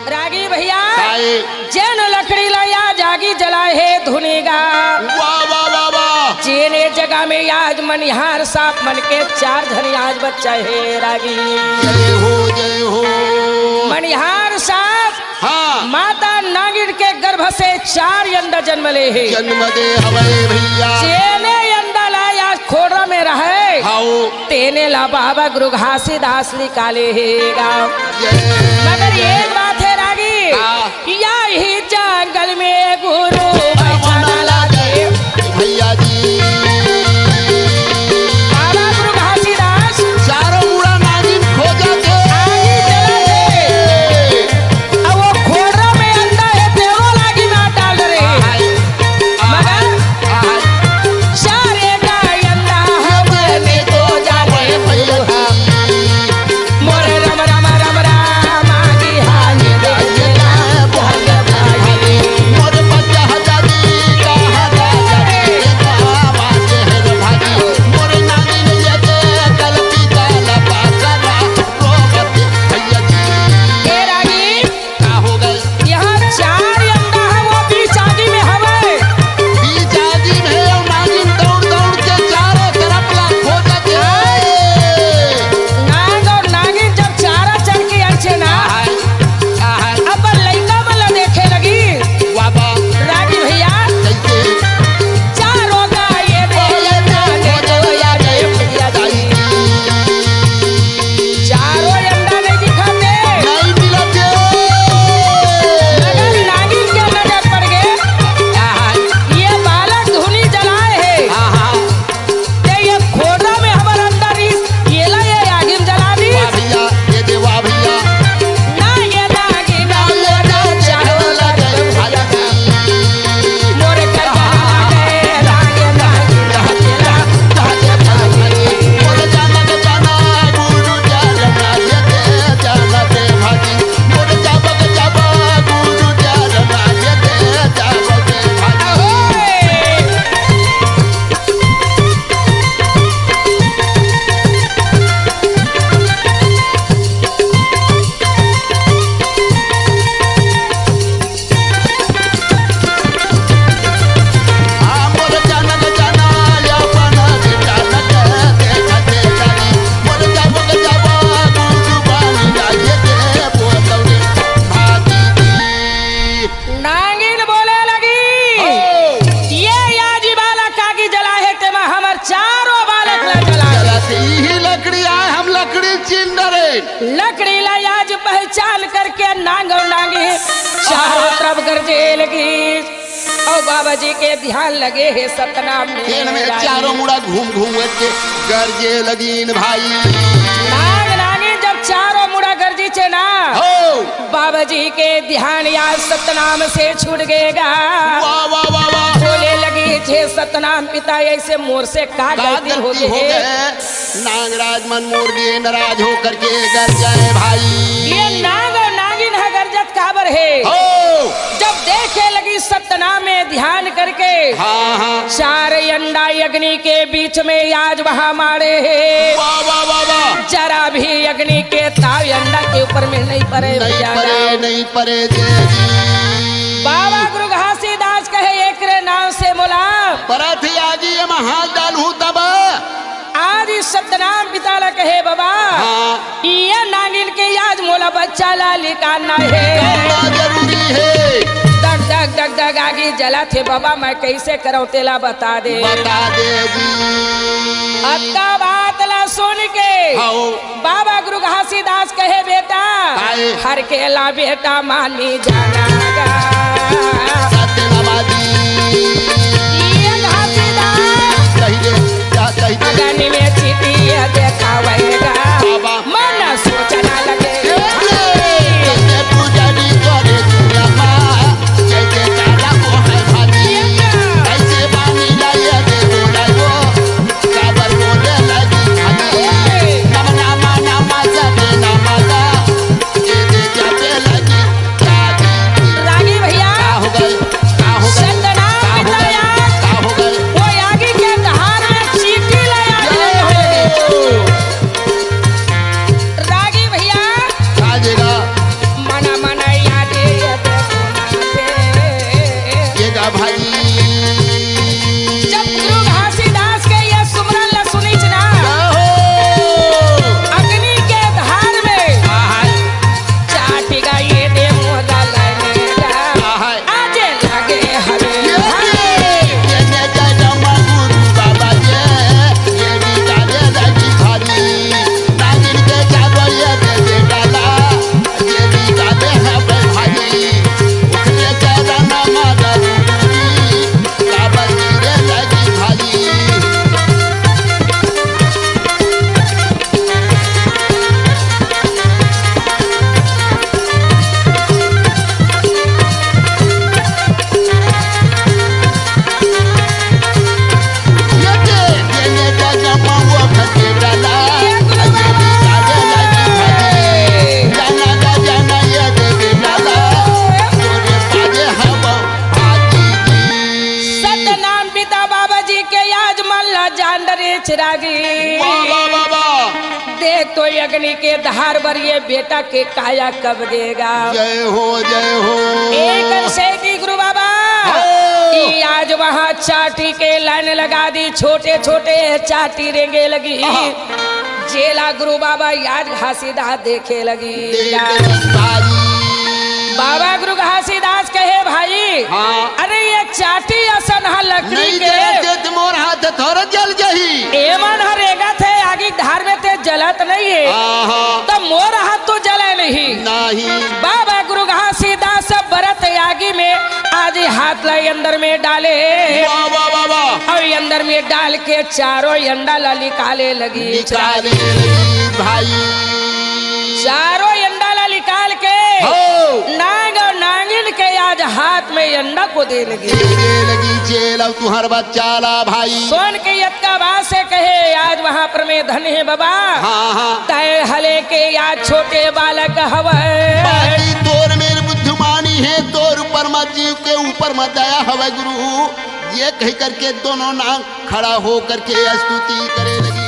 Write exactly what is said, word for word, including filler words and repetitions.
रागी भैया, काहे? जेन लकड़ी ला आज आगी जलाए हे धुनी गा। वाह, वाह, वाह, वाह। जेन ए जगह में आज मनिहार साहब मन के चार झन आज बच्चा हे रागी। जय हो, जय हो। मनिहार साहब हाँ। माता नागिन के गर्भ से चार अंडा जन्म ले हे। जन्म दे हवय भैया। जेने अंडा ला आज खोड़ा में रहे। हाओ। तेने ला बाबा गुरु घासीदास निकाले हे गा। जय मगर जय। एक बात हे रागी, हाँ। या ही जंगल में गुरु बैठा ना लागे। भैया जी। बाबा गुरु घासीदास चारों मुड़ा नागिन खोजत हे। आगी जलत हे। अब वो खोड़ा में अंडा हे, तेरो लागी में डाल रहे। हाय। मगर हाय। चारे का अंडा हमने तो जावे भैया। मोर राम राम राम राम आगी हागी। ए रागी, का हो गए? यहाँ चार अंडा हे, वो बीच आगी में हवे। बीच आगी में हे अउ नागिन दौड़ दौड़ के चारों तरफ ला खोजत हे। नाग अउ नागिन जब चारा चढ़ के अंचे ना, आहाय, आहाय। अपन लइका मन ला देखे लगी। वाह, वाह। रागी भैया, कैसे? चारों का ये दे, ये दे, ये दे, ये दे, ये दे। चारों अंडा नहीं दिखाते। नहीं मिलते। मगर नागिन के नजर पड़ गए। आहा। ये बालक धुनी जलाए हे। आहा। ते ये खोड़ा में हमर अंडा रिस, ये ला ये आगिन जला दी। वाह भैया, ये दे वाह भैया। ना ये नागिन, ना ये नागिन, चारों लगे भटकी। नागिन बोले लगी, हो। ये आजी बालक आगी जला हे, तेमा हमर चारों बालक ला जला हे। जला से इही लकड़ी आए, हम लकड़ी चिन्ह डरे। लकड़ी ला आज पहचान करके नांग अउ नांगी चारों तरफ गरजे लगी। अउ बाबा जी के ध्यान लगे हे सतनाम में। खेल में रागी। चारों मुड़ा घूम घूम के गरजे लगीन भाई। नांग नांगी जब चारों मुड़ा गरजी चे ना, हो। बाबा जी के ध्यान या सतनाम से छूट गए गा। वाह, वाह, वाह, वाह। बोले लगी, "हे सतनाम पिता, ऐसे मोर से का का गलती हो गलती हो गए?" गए? नागराज मन मोर लिए नाराज होकर के गरजे भाई। ये नाग अउ नागिन ह गरजत काबर हे? हो। जब देखे लगी सतनाम में ध्यान करके, हाँ, हाँ। चार अंडा अग्नि के बीच में आज वहाँ मारे हे। वाह, वाह, वाह, वाह। जरा भी अग्नि के ताव अंडा के ऊपर में नहीं परे नहीं भैया परे, राम। नहीं परे जय जी। बाबा गुरु घासीदास कहे, "एकरे नाम से मोला परत ही आगी ये महाल डालहूँ तब।" आज इस सतनाम पिता ला कहे, "बाबा, हाँ। ये नागिन के आज मोला बच्चा ला निकालना हे।" करना जरूरी हे। धक, धक, धक, धक, आगी जलत हे बाबा, मैं कैसे करौं तेला बता दे। बता दे जी। अतका बात ला सुन के हाँ। बाबा गुरु घासीदास कहे, "बेटा, आए। हर केला बेटा मानी जाना गा।" सत्यनामाजी। ये घासीदास कही दे, क्या कही दे? अगन में चिटिया देखावेगा। बाबा। मन सोचना लगे। ए, ए, ए, पुजारी करे दुनिया मा, जय जयकारा को है भाजी। कैसे बानी लाया दे बोला वो, काबर बोले लगी भाजी। नम नामा नामा सते नामा दा, ये दे जाते लगी भाजी। रागी भैया, का हो गए? का हो गए? सतनाम का हो गए? पिताया, का हो गए? वो आगी के धार में चीटी ले आगे जय हो। रागी। वाह वाह वाह वाह। देख तो अग्नि के धार बर ये बेटा के काया कब गेगा। जय हो जय हो। एक सेती गुरु बाबा हो। ई आज वहाँ चाटी के लाइन लगा दी, छोटे छोटे चाटी रेंगे लगी। आहा। जेला गुरु बाबा आज घासीदास देखे लगी। देख भाई। बाबा गुरु घासीदास कहे, भाई, हाँ। अरे ये चाटी असन हा लकड़ी नहीं के जलत हे त मोर हाथ थोड़ा जल जही। एमन ह रेंगत हे आगी धार में, ते जलत नहीं है, आहा। तो मोर हाथ तो जले नहीं। नहीं। बाबा गुरु घासीदास बरत आगी में आज हाथ ला अंदर में डाले वाह वाह वाह वाह। और अंदर में डाल के चारों अंडा ला निकाले लगी। निकाले लगी भाई। चारों अंडा ला निकाल के हो। नांग और नांगिन के आज हाथ में अंडा को दे लगी। देने लगी जेल अब तुहर बच्चा ला भाई। सुन के यतका बात से कहे, आज वहाँ पर में धन है बाबा। हाँ हाँ। तय हले के आज छोटे बालक हवै। बाकी तोर मेर बुद्धिमानी है, तोर ऊपर मत जीव के ऊपर मत दया हवै गुरु। ये कह करके दोनों नांग खड़ा हो करके स्तुति करे लगी।